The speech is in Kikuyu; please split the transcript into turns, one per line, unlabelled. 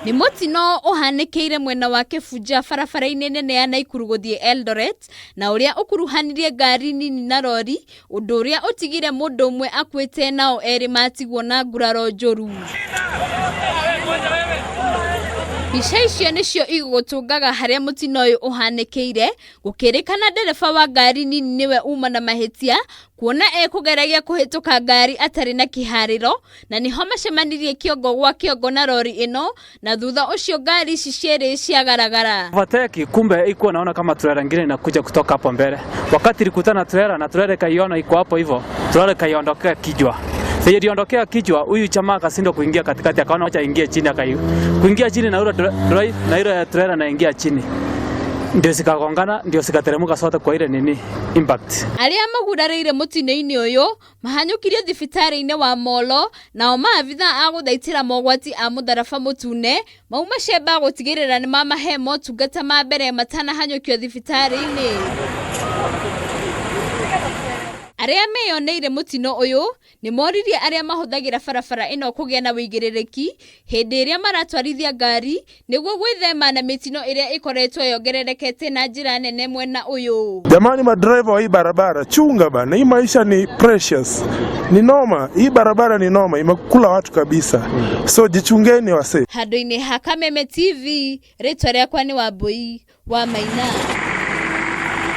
Nĩ mũtino ũhanĩkĩire mwena wa Kĩbunja barabara-inĩ nene ya Naikuru gũthiĩ Eldoret na ũrĩa ũkuruhanirie ngari nini na rori, ũndũ ũrĩa ũtigire mũndũ ũmwe akuĩte nao erĩ matigwo na nguraro njũru. Mbica icio nĩcio igũgũtũngaga harĩa mũtino ũyũ ũhanĩkĩire, gũkĩrĩkana ndereba wa ngari nini nĩwe uma na mahĩtia kuona ekũgeragia kũhĩtũka ngari atarĩ na kĩharĩro na nĩho macemanirie kĩongo gwa kĩongo na rori ĩno na thutha ũcio ngari ici cierĩ ciagaragara.
Overtake, kumbe ikuwa naona kama trailer ingine inakuja kutoka hapo mbele. Wakati ilikutana trailer na trailer ikaiona iko hapo hivyo, trailer ikaiondokea kichwa. Sasa iliondokea kichwa, huyu jamaa akashindwa kuingia katikati, akaona acha ingie chini, akai kuingia chini na yule na ile trailer naingia chini, ndio zikagongana, ndio zikateremka sote kwa ile nini impact.
Arĩa magurarĩire mũtino-inĩ ũyũ mahanyũkirio thibitarĩ-inĩ wa Molo, nao maabitha a gũthaitĩra mogwati a mũtharaba mũtune mauma cemba gũtigĩrĩra nĩ mamahe motungata ma mbere matanahanyũkio thibitarĩ-inĩ. Arĩa meyoneire mũtino ũyũ nĩ moririe arĩa mahũthagĩra barabara ĩno kũgĩa na ũigĩrĩrĩki hĩndĩ ĩrĩa maratwarithia ngari nĩguo gwĩthema na mĩtino ĩrĩa ĩkoretwo yongererekete na njĩra nene mwena ũyũ.
Jamani, madriver wa hii barabara chunga bana, hii maisha ni precious, ni noma. Hii barabara ni noma, imekula watu kabisa, so jichungeni wase.
Handũ-inĩ ha Kameme TV, rĩtwa rĩakwa nĩ Wambui wa Maina.